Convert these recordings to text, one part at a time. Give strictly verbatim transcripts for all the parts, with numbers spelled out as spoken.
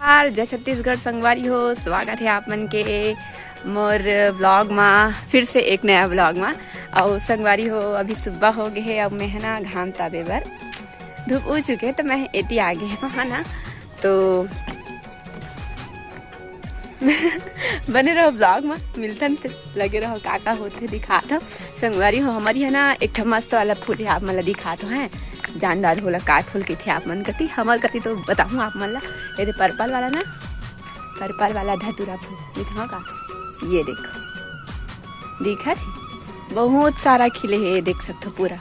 हाल जय छत्तीसगढ़ संगवारी हो, स्वागत है आप मन के मोर ब्लॉग मा, फिर से एक नया ब्लॉग मा। अउ संगवारी हो, अभी सुबह हो गए है, अब मैं है ना घाम तापे बर धूप उग चुके, तो मैं एती आ गए हूँ, है ना। तो बने रहो ब्लॉग मा, मिलथन फिर, लगे रहो, का का होथे दिखात हव। संगवारी हो, हमर इहाँ ना एक ठो मस्त वाला फूल है, आप मन ला दिखात हव, हैं जानदार होला का फूल कहिथे आप मन कती, हमर कती तो बताहूँ आप मन ला। ये दे पर्पल वाला ना, पर्पल वाला धतूरा फूल दिखाओ का, ये देखो, दिखत हे, बहुत सारा खिले हे, ये देख सकथो पूरा,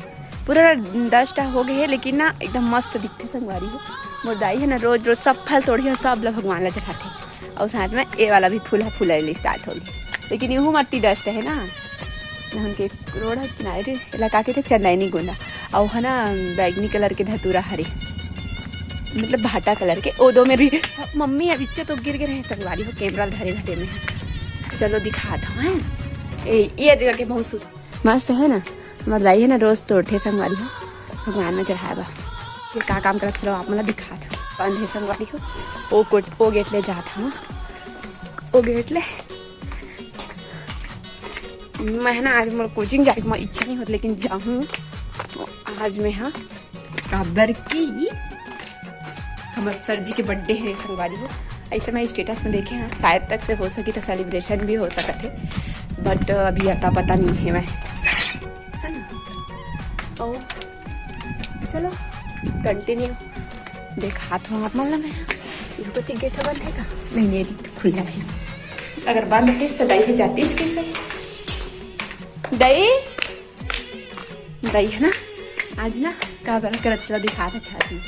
पूरा दस ठा हो गए हे, लेकिन ना एकदम मस्त दिखथे संगवारी हो। मोर दाई है ना, रोज रोज सब फल तोड़िया, सब ला भगवान ला चढ़ाथे, और साथ में ये वाला भी फूल फूले स्टार्ट हो गए, लेकिन यहू मट्टी डस्ट है ना, ना उनके रोड है किनारे, एला का कहिथे, चंदैनी गोंदा, और है ना बैगनी कलर के धतूरा हरे, मतलब भाटा कलर के, ओ दो में भी मम्मी अभी तो गिर गिर है संगवारी हो, कैमरा धरे धरे में है। चलो दिखात हव, हैं? ए, ये जगह के बहुत सु-, मस्त है ना, हमर दाई है ना, रोज तोड़थे संगवारी हो, भगवान में चढ़ाए बर। ये का काम करत, चलो आप मन ला दिखात हव। बंद है संगवारी हो, ओ कोट, ओ गेट ले जात हव, ओ गेट ले। मैं ना आज मोर कोचिंग जाए के मोर इच्छा नहीं होत, लेकिन जाहूँ आज मैं, हाँ, काबर की हमर सर जी के बर्थडे है संगवारी हो। ऐसे मैं स्टेटस में देखे हैं, शायद तक से हो सकी तो सेलिब्रेशन भी हो सकत है, बट अभी अता पता नहीं है मैं, है ना? और चलो कंटिन्यू दिखात हव आप मन ला मैं। इनको तो गेट बंद है का? नहीं, नहीं, ये तो खुला है। अगर बंद होती तो दाई हो जाती कैसे? दाई, दाई है ना, आज ना का बड़ा करत चला दिखात हव छाती।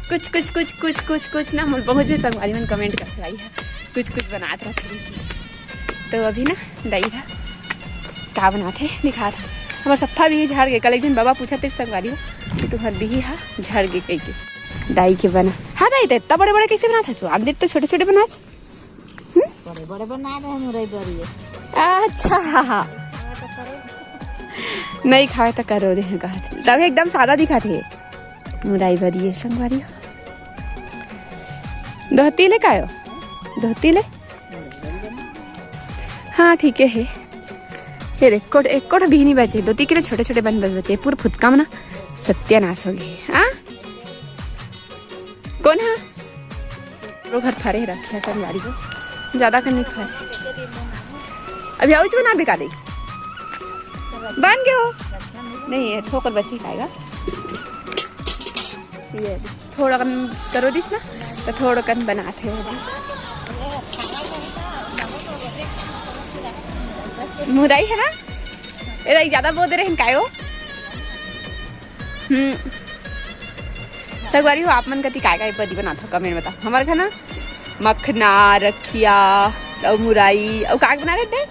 कुछ कुछ कुछ कुछ कुछ कुछ ना, मोर बहुत झन संगवारी मन कमेंट करत रही है, कुछ कुछ बनात रहत रही थी। तो अभी ना दाई ह का बनात हे दिखात हव। हमर सफ्फा भी झड़ गे। कल एक झन बाबा पूछत हे संगवारी हो कि तुहर बिही ह झड़ गे कहिके। दाई के बना, हाँ दाई, त इतना बड़े बड़े कैसे बनात हस? आप देख तो छोटे छोटे बनात। बड़े बड़े बना रहे हैं मुरई बड़ी। अच्छा, हाँ, हाँ। नहीं खाए त करो दे कहत, तब एकदम सादा दिखात हे। मुरई बड़ी है संगवारी हो। दोहती ले कायो? दोहती ले। हाँ, ठीक है। ये देख, कोट, एक कोट भी नहीं बचे, दो तीन किलो छोटे छोटे बन बस बचे, पूरा फुतका में ना सत्यानाश हो गए। हाँ, कौन है? वो घर फरे रखे संगवारी हो, ज्यादा कर नहीं खाए। अभी आउच बना बेकार दे, बन गए हो? नहीं, ये ठोकर बची खाएगा। ये थोड़ा कन करो दिस ना, तो थोड़ा कन बनात हे वो भी। मुरई है ना, ए दाई ज्यादा बोल दे रहे हैं कायो। हम्म, संगवारी हो, आप मन कती काय काय बरी बनात हो, कमेंट बताओ। हमर घर ना मखना, रखिया, अउ मुरई, अउ का बना रहे थे,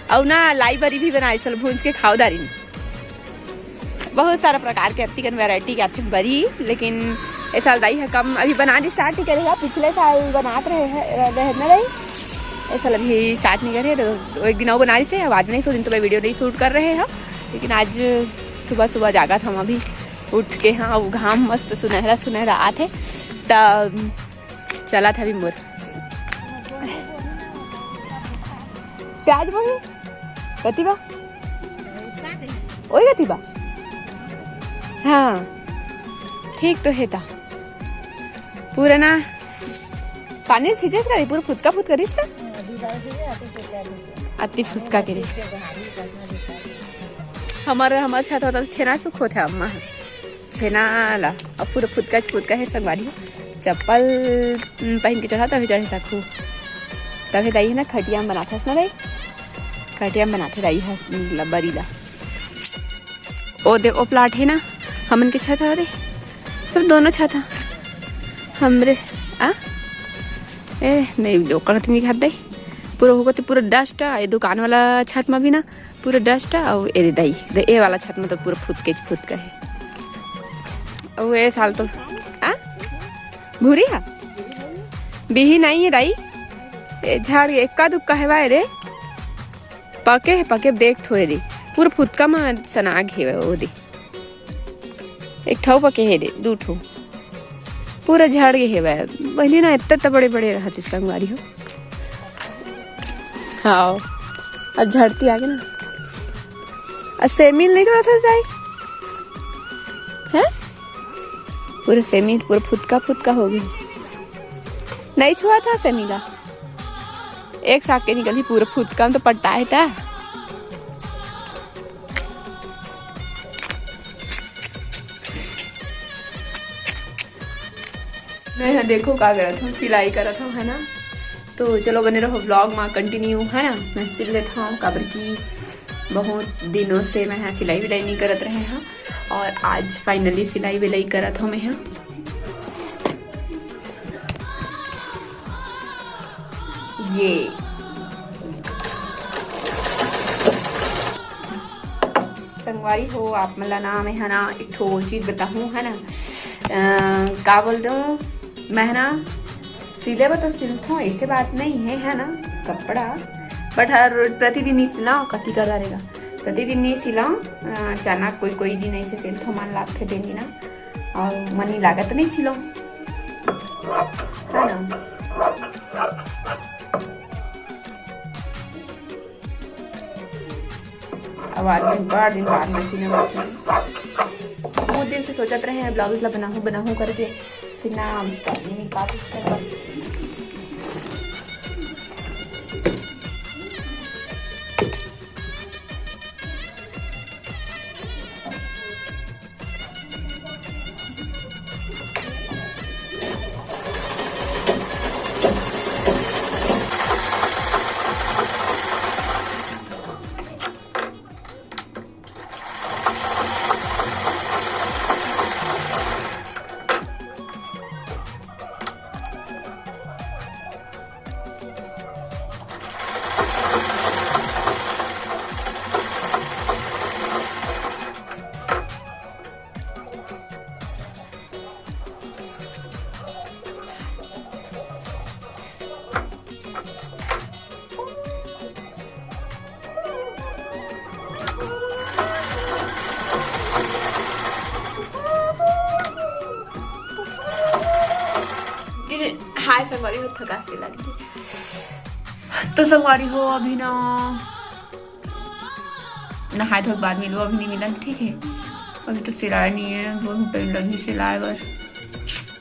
अउ ना लाई बरी भी बनाए, चल भूंज के खाओ दारिन। बहुत सारा प्रकार के अतिकन वैरायटी के आथे बरी, लेकिन ए साल दाई ह कम अभी बनाने स्टार्ट ही करेगा। पिछले साल बनात रहे हैं, रहे ना दाई, ए साल अभी स्टार्ट नहीं करे, तो एक दिन और बना रही थे। अब आज नहीं, सो दिन तो मैं वीडियो नहीं शूट कर रहे हैं, लेकिन आज सुबह सुबह जागत हन अभी उठ के, हाँ, वो घाम मस्त सुनहरा सुनहरा आथे, त चलत हवी मोर प्याज बोही। कति बा? ओई कति बा? हाँ, ठीक तो हे ता। पूरा ना पानी छींचेस करी, पूरा फुतका फुतका रिस ता। अति फुतका के रे। हमर, हमर छत होता छेना सुख होथे अम्मा। छेना ला, अब पूरा फुतका फुतका हे संगवारी। चप्पल, उम, पहिन के चढ़ा, तभे चढ़े सकहू। तभे दाई हे ना, खटिया में बनाथस ना दाई, खटिया में बनाथे दाई ह, मतलब बरी ला। ओ दे, ओ प्लाट हे ना, हमन के छत हरे, सब दोनों छत ह हमरे। आ ए नहीं, ओकर तो नहीं खात दाई, पूरा होगत पूरा डस्ट आ। ये दुकान वाला छत में भी ना पूरा डस्ट आ, अउ ए दे दाई, दे ए वाला छत में तो पूरा फुतके फुतका हे। अउ ए साल तो, आ? भूरी हा? बिही नहीं हे दाई, ए झाड़ के एक्का दुक्का हेवाय रे। पके हे, पके देख ठो हे दे, पूरा फुतका में सनाग हेवय ओ दे। एक ठो पके हे दे, दू ठो पूरा झड़ गे हेवय। पहले ना इतना इतना बड़े बड़े रहते संगवारी हो। हाँ, अब झड़ती आगे ना। अब सेमी नहीं रहता जाए, हैं? पूरा सेमी पूरा फुटका फुटका हो गया। नहीं छुआ था सेमी ला, एक साग के निकली पूरा फुटका में तो पट्टा है था। मैं यहाँ देखो का करत हूँ, सिलाई करत हूँ, है ना। तो चलो बने रहो vlog में continue, है ना। मैं सिल लेता हूँ, काबर की बहुत दिनों से मैं यहाँ सिलाई विलाई नहीं करत रहे हैं, और आज finally सिलाई विलाई करत हूँ मैं यहाँ। ये संगवारी हो, आप मन ला ना मैं ह ना एक ठो चीज बताहूँ, है ना। अ, का बोल दूँ, मैं ह ना सिले बर तो सिलथों, ऐसे बात नहीं है, है ना, कपड़ा, but हर प्रतिदिन नहीं सिला, कति कर डारेगा, प्रतिदिन नहीं सिला। अ, अचानक कोई कोई दिन ऐसे सिलथों, मन लागथे तेन दिन ना, और मन नहीं लागत नहीं सिला, है ना। अब आदमी बड़ दिन बाद में सीने बैठे। बहुत दिन से सोचत रहे हैं ब्लाउज ला बनाहूँ बनाहूँ करके, फिर ना टाइम नहीं पास इससे। हाय संगवारी हो, थकास से लग गई। तो संगवारी हो, अभी ना नहाए धोए के बाद मिलबो, अभी नहीं मिलन, ठीक है। अभी तो सिलाए नहीं है, बहुत टाइम लगी सिलाए बर,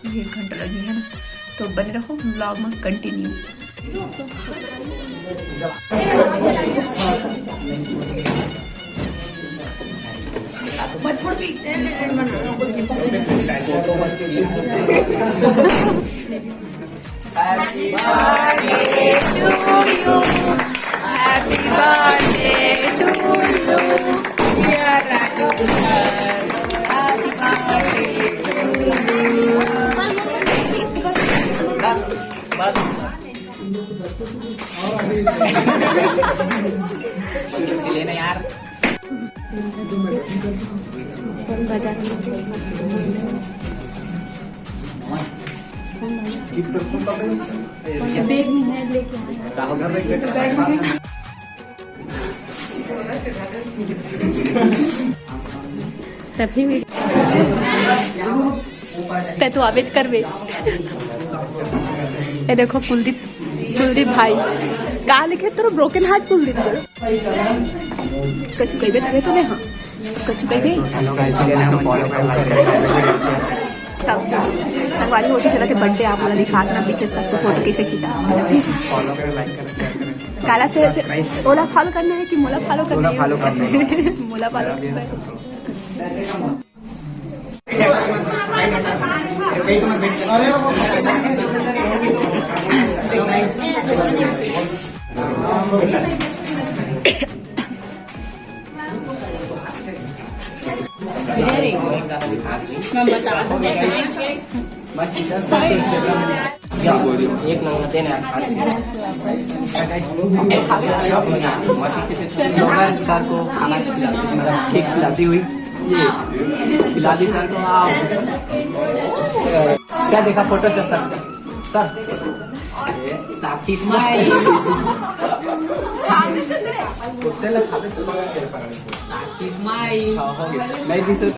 एक घंटा लगी है ना। तो बने रहो ब्लॉग में continue. Happy birthday to you. Happy birthday to you. Dear Raju sir, happy birthday to you. लेना यार। तभी भी तै तो आबेच करबे। ये देखो कुलदीप, कुलदीप भाई, का लिखे तोर broken heart कुलदीप तोर? कछु कहिबे तबे तो ले, हाँ, कछु कहिबे। सब कुछ संगवारी होती चला के बर्थडे आप वाला दिखा देना पीछे सबको फोटो कैसे खींचा। काला से, से ओला फॉलो करना है कि मोला फॉलो करना है? मोला फॉलो करना है। मैं बता दूं। एक नंबर देना। सर को खाना खिलाती हुई, खिला दी सर को। आप क्या देखा फोटो? सर, सर, साक्षी स्माइल। साक्षी स्माइल। नहीं दी सर।